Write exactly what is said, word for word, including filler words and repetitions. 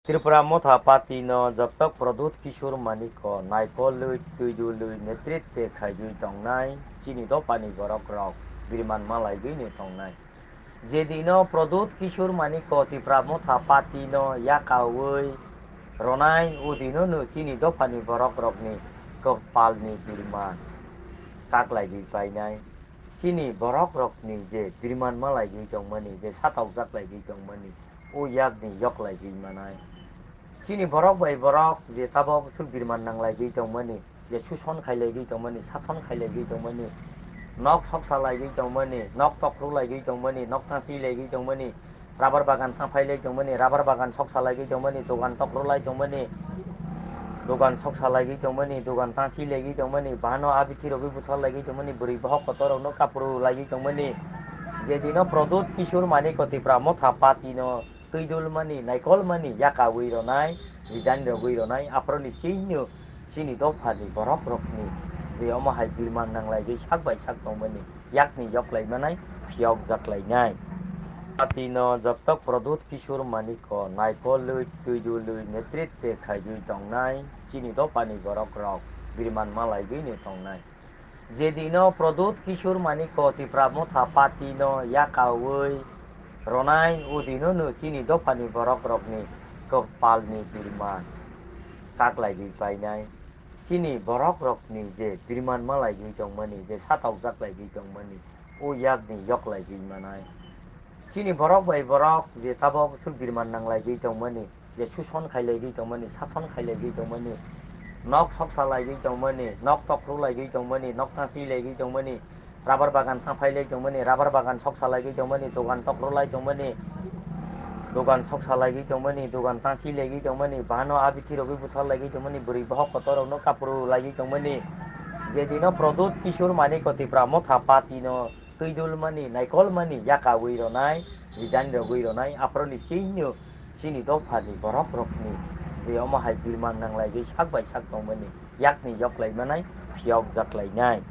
Tripura Motha Party no jobtok Pradyut Kishore Manik o naikolwi, twidulwi, netritwe khaiwi tongnai chini dophani borok rok biriman malaigwino tongnai. Jedino Pradyut Kishore Manik o Tripura Motha Party no yakawi ronai, odino no chini dophani borok rokni kopalni biriman kaklaigwi painai. Chini borok rokni je biriman malaigwi tongmani, je satokjak laigwi tongmani, o yakni yoklaigwi manai. Chini borok bai borok je tabok swk biriman nanglaigwi tongmani, je suson khailaigwi tongmani, sason khailaigwi tongmani, nok soksa laigwi tongmani, nok tokhru laigwi tongmani, nok tasi laigwi tongmani, rubber bagan tangphai lai tongmani, rubber bagan soksa laigwi tongmani, dogan tokhru lai tongmani, dogan soksa laigwi tongmani, dogan tasi laigwi tongmani, bahano abithi rogwi buthar laigwi tongmani, bwrwi bohok kotor rokno kapru laigwi tongmani, jedino Pradyut Kishore Manik o Tripura Motha Party no twidulmani, naikolmani yakawi ronai, resign rogwi ronai, aphoroni chini, chini dophani borok rokni je omo hai biriman nanglaigwi sak bai sak tongmani, yakni yoklai manai, phiyokjak lainai. Party no jobtok Pradyut Kishore Manik o naikolwi, twidulwi, netritwe khaiwi tongnai chini dophani borok rok biriman malaigwino tongnai. Jedino Pradyut Kishore Manik o Tripura Motha Party no yakawi ronai, odino no chini dophani borok rokni kopalni biriman kaklaigwi painai. Chini borok rokni je biriman malaigwi tongmani, je satokjak laigwi tongmani, o yakni yoklaigwi manai. Chini borok bai borok je tabok swk biriman nanglaigwi tongmani, je suson khailaigwi tongmani, sason khailaigwi tongmani, nok soksa laigwi tongmani, nok tokhru laigwi tongmani, nok tasi laigwi tongmani, rubber bagan tangphai lai tongmani, rubber bagan soksa laigwi tongmani, dogan tokhru lai tongmani, dogan soksa laigwi tongmani, dogan tasi laigwi tongmani, bahano abithi rogwi buthar laigwi tongmani, bwrwi bohok kotor rokno kapru laigwi tongmani, jedino Pradyut Kishore Manik o Tripura Motha Party no twidulmani, naikolmani yakawi ronai, resign rogwi ronai, aphoroni chini, chini dophani borok rokni je omo hai biriman nanglaigwi sak bai sak tongmani, yakni yoklai manai, phiyokjak lainai.